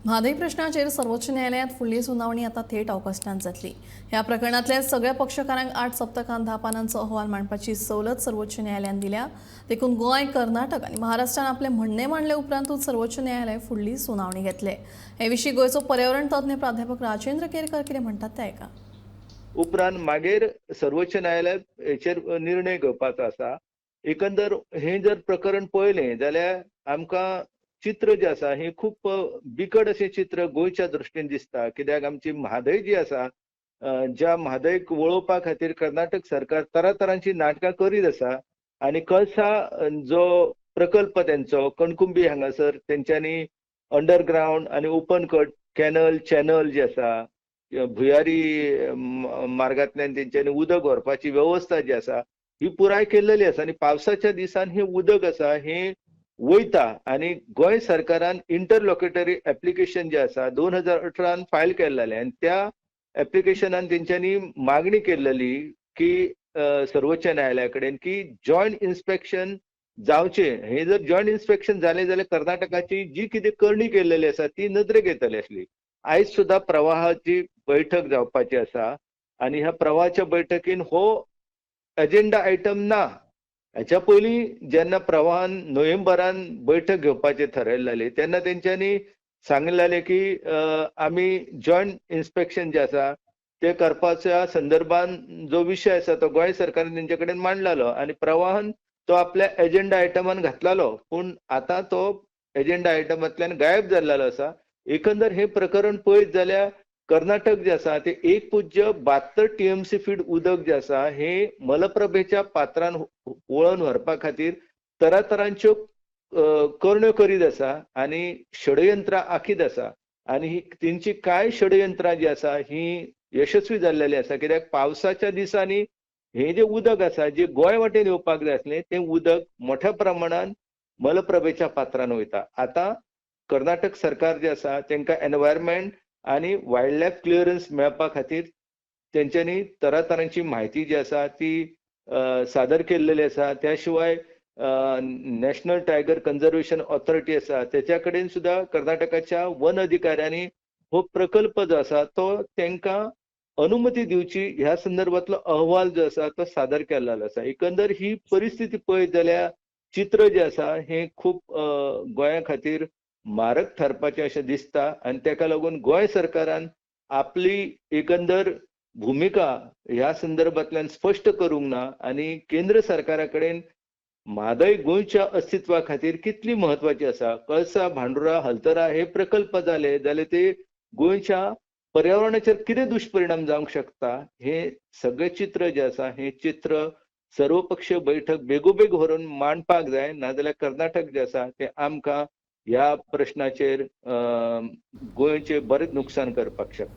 म्हादय प्रश्नाचेर सर्वोच्च न्यायालयांत फुडली सुनावणी आता थेट ऑगस्टांत जातली. ह्या प्रकरणांतल्या सगळ्या पक्षकारांक 8 सप्तकांत 10 पानांचो अहवाल मांडपाची सवलत सर्वोच्च न्यायालयान दिल्या. देखून गोंय, कर्नाटक आनी महाराष्ट्रान आपले म्हणणें मांडले उपरांतूच सर्वोच्च न्यायालय फुडली सुनावणी घेतले. हे विशीं गोंयचो पर्यावरण तज्ञ प्राध्यापक राजेंद्र केरकर कितें म्हणटात ते आयका. उपरांत मागीर सर्वोच्च न्यायालय हेचेर निर्णय घेवपाचो आसा. एकंदर हें जर प्रकरण पळयलें जाल्यार आमकां चित्र जें आसा हें खूब बिकट अशें चित्र गोंयच्या दृश्टीन दिसता. कित्याक आमची म्हादय जी आसा, ज्या म्हादयक वळोवपा खातीर कर्नाटक सरकार तरातरांची नाटकां करीत आसा आनी कळसा जो प्रकल्प तेंचो कणकुंबी हांगासर तेंच्यांनी अंडरग्रावंड आनी ओपन कट कॅनल चॅनल जे आसा, भुयारी मार्गांतल्यान तेंच्यांनी उदक व्हरपाची वेवस्था जी आसा ही पुराय केल्लेली आसा आनी पावसाच्या दिसान हें उदक आसा हें वयता. आनी गोंय सरकारान इंटरलॉकेटरी एप्लिकेशन जें आसा 2018 फायल केल्लेलें आनी त्या एप्लिकेशनान तेंच्यांनी मागणी केल्लेली की सर्वोच्च न्यायालया कडेन की जॉयंट इन्स्पेक्शन जावचें. हें जर जॉयंट इन्स्पेक्शन जालें जाल्यार कर्नाटकाची जी कितें करणी केल्लेली आसा ती नदरेक येतली आसली. आयज सुद्दां प्रवाहाची बैठक जावपाची आसा आनी ह्या प्रवाहाच्या बैठकीन हो एजेंडा आयटम ना. हेच्या पयलीं जेन्ना प्रवाहान नोव्हेंबरान बैठक घेवपाचें थरयल्लें तेन्ना तेंच्यांनी सांगलेलें की आमी जॉयंट इन्स्पेक्शन जें आसा तें करपाच्या संदर्भान जो विशय आसा तो गोंय सरकारान तेंचे कडेन मांडलेलो आनी प्रवाहान तो आपल्या एजेंडा आयटमान घातलेलो, पूण आतां तो एजेंडा आयटमांतल्यान गायब जाल्लो आसा. एकंदर हें प्रकरण पळयत जाल्यार कर्नाटक जें आसा तें 1.72 TMC feet उदक जें आसा हें मलप्रभेच्या पात्रान वळोवन व्हरपा खातीर तरातरांच्यो करण्यो करीत आसा आनी षडयंत्रां आखीत आसा आनी ही तेंची कांय षडयंत्रां जी आसा ही यशस्वी जाल्लेली आसा. कित्याक पावसाच्या दिसांनी हें जें उदक आसा जें गोंय वाटेन येवपाक जाय आसलें तें उदक मोठ्या प्रमाणान मलप्रभेच्या पात्रान वयता. आतां कर्नाटक सरकार जें आसा तेंकां एनवायरमेंट आनी वायल्ड लायफ क्लियरन्स मेळपा खातीर तेंच्यांनी तरातरांची म्हायती जी आसा ती सादर केल्लेली आसा. त्या शिवाय नॅशनल टायगर कन्जर्वेशन ऑथॉरिटी आसा तेच्या कडेन सुद्दां कर्नाटकाच्या वन अधिकाऱ्यांनी हो प्रकल्प जो आसा तो तेंकां अनुमती दिवची ह्या संदर्भातलो अहवाल जो आसा तो सादर केल्लो आसा. एकंदर ही परिस्थिती पळयत जाल्यार चित्र जें आसा हें खूब गोंया खातीर मारक थारपाचें अशें दिसता आनी तेका लागून गोंय सरकारान आपली एकंदर भुमिका ह्या संदर्भांतल्यान स्पश्ट करूंक ना आनी केंद्र सरकारा कडेन म्हादय गोंयच्या अस्तित्वा खातीर कितली म्हत्वाची आसा, कळसा, भांडुरा, हलतरा हे प्रकल्प जाले जाल्यार ते गोंयच्या पर्यावरणाचेर कितें दुश्परिणाम जावंक शकता हें सगळें चित्र जें आसा हें चित्र सर्वपक्षीय बैठक बेगोबेग व्हरून मांडपाक जाय, नाजाल्यार कर्नाटक जें आसा तें आमकां ह्या प्रश्नाचेर गोंयचें बरेंच नुकसान करपाक शकता.